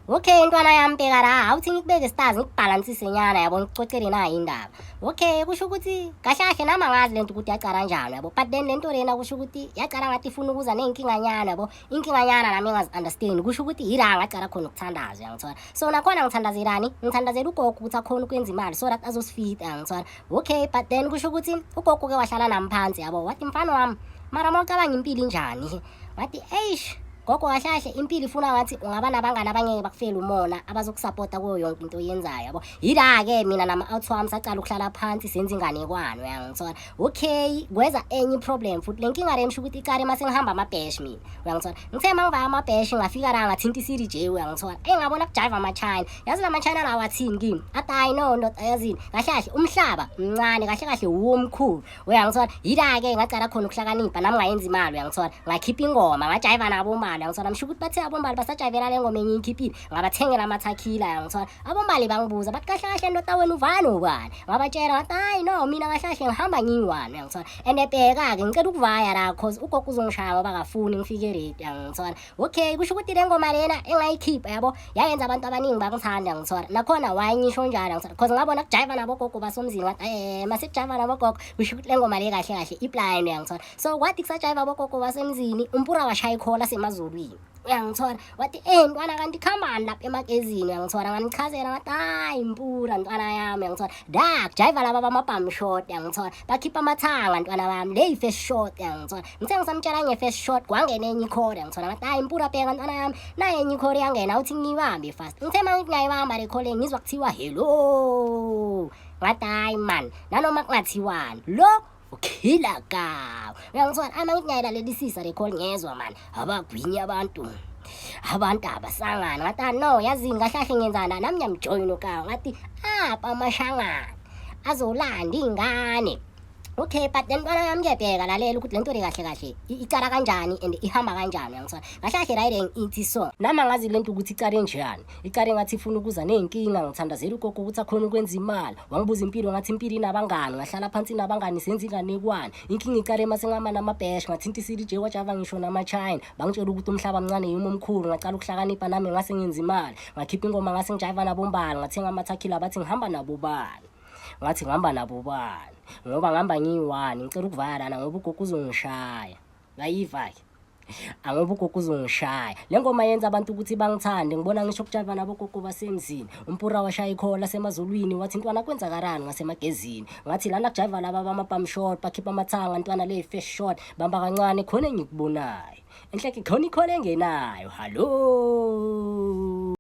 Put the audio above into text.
Okay, ntwana yami, bheka la, awuthi ngikubeke stars, ngikubhalansise nyana, yabo, ngikucocele nayo indaba. Okay, kusho ukuthi kahle kahle nami angazi lento ukuthi yacala kanjani, yabo, but then lento lena kusho ukuthi yacala ngathi ifuna ukuza ney'nkinganyana, yabo, inkinganyana nami engazi-understand. Kusho ukuthi yila ngacala khona ukuthandaza, uyangithola? So nakhona ngithandazelani? Ngithandazela ugogo ukuthi akhone ukwenza imali so that azosifida, uyangithola? Okay, but then kusho ukuthi ugogo-ke wahlala nami phansi, yabo, wathi, "Mfana wami, mara uma ucabanga impilo injani?" Wathi, "Eish gogo, kahle kahle impilo ifuna ngathi ungaba nabangani abangeke bakufele umona, abazokusapota kuyo yonke into oyenzayo," yabo. Yila-ke mina nama-out wami sacala ukuhlala phansi, senza inganekwane, uyangithola? Okay, kweza enye i-problem futhi. Le nkinga le msho ukuthi icale mase ngihamba amabheshi mina, uyangithola? Ngithe uma ngivaya amabheshi, ngafika la, ngathinta i-CDJ, uyangithola? Engabona kujayiva ama-China. Yazi la ma-China lawa athini kimi? Athi, "Hayi no ndoda, yazini, kahle kahle umhlaba mncane, kahle kahle wuwo omkhulu," uyangithola? Yila-ke ngacala khona ukuhlakanipha nami, ngayenza imali, uyangithola? Ngakhipha ingoma, ngajayiva nabombali, uyangithola? Msho ukuthi bathe abombali basajayivela le ngoma engiyikhiphile, ngabathengela amathakila, uyangithola? Abombali bangibuza bathi, "Kahle kahle ndoda, wena uvani ubani?" Ngabatshela ngathi, "Hayi no, mina kahle kahle ngihamba ngiyi-one," uyangithola? And bheka-ke, ngicela ukuvaya la 'cause ugogo uzongishaya ngoba akafuni ngifike ready, uyangithola? Okay, kusho ukuthi le ngoma lena engayikhipha, yabo, yayenza abantu abaningi bangithanda, ngithola? Nakhona why ngisho njalo, ngithola, 'cause ngabona kujayiva nabogogo basomzini. Ngathi mase kujayiva nabogogo, kusho ukuthi le ngoma le kahle kahle i-plan, uyangithola? So kwathi kusajayiva abogogo basemzini, umpura washaya ikhola semazulwini, uyangithola? Wathi, "Ntwana, kanti khambani lapha emagezini?" Uyangithola? Ngamchazela ngathi, "Hayi mpura, ntwana yami," uyangithola, "da kujayiva laba bamabham shot," uyangithola, "bakhipha amathanga, ntwana bami, le yi-first shot," uyangithola? Ngithe ngisamtshela nge-first shot, kwangena enye ikhori, uyangithola? Ngathi, "Hayi mpura, bheka ntwana yami, naye enye ikhori yangena, uthi ngiyibambe fast." Ngithe uma ngithi ngiyayibamba le khole, ngizwa kuthiwa, "Hello." Ngathi, "Hayi man, nanoma kungathiwani, lo ukhila kawo," uyangithola? Ama ngithi ngiyayilalelisisa le call, ngezwa man abagwinya abantu, abantu abasangana. Ngathi, "Ah, no, yazini, kahle kahle ngenzana nami, ngiyamjoyina ukawo." Ngathi apha amashangana azolanda iy'ngane. Okay, but then ntwana yami, kuyabheka, lalela ukuthi le nto le kahle kahle icala kanjani and ihamba kanjani, uyangithola? Kahle kahle la ithi so nami angazi le nto ukuthi icale njani. Icale ngathi ifuna ukuza ney'nkinga. Ngithandazela ugogo ukuthi akhone ukwenza imali. Wangibuza impilo, ngathi impilo inabangani, ngahlala phansi nabangani, senza inganekwane. Inkinga icale mase ngihamba namabhesh, ngathinta i-CDJ, kwajava ngisho nama-China. Bangitshela ukuthi umhlaba mncane, yimi omkhulu. Ngacala ukuhlakanipha nami, ngase ngenza imali, ngakhipha ingoma, ngase ngijayiva nabombali, ngathenga amathakila. Bathi ngihamba nabo bani? Ngathi ngihamba nabo bani? Ngoba ngihamba ngiyi-one. Ngicela ukuvaya lana ngoba ugogo uzongishaya. Ngayiva-ke angoba ugogo uzongishaya. Le ngoma yenza abantu ukuthi bangithande, ngibona ngisho kujayiva nabogogo basemzini. Umpura washaya ikhola semazulwini, wathi, "Ntwana, kwenzakalani ngasemagezini?" Ngathi, "Lana kujayiva laba bamabham shot, bakhipha amathanga, ntwana, le first shot. Bamba kancane khona engikubonayo enhleke khona ikhona engenayo." Hallo.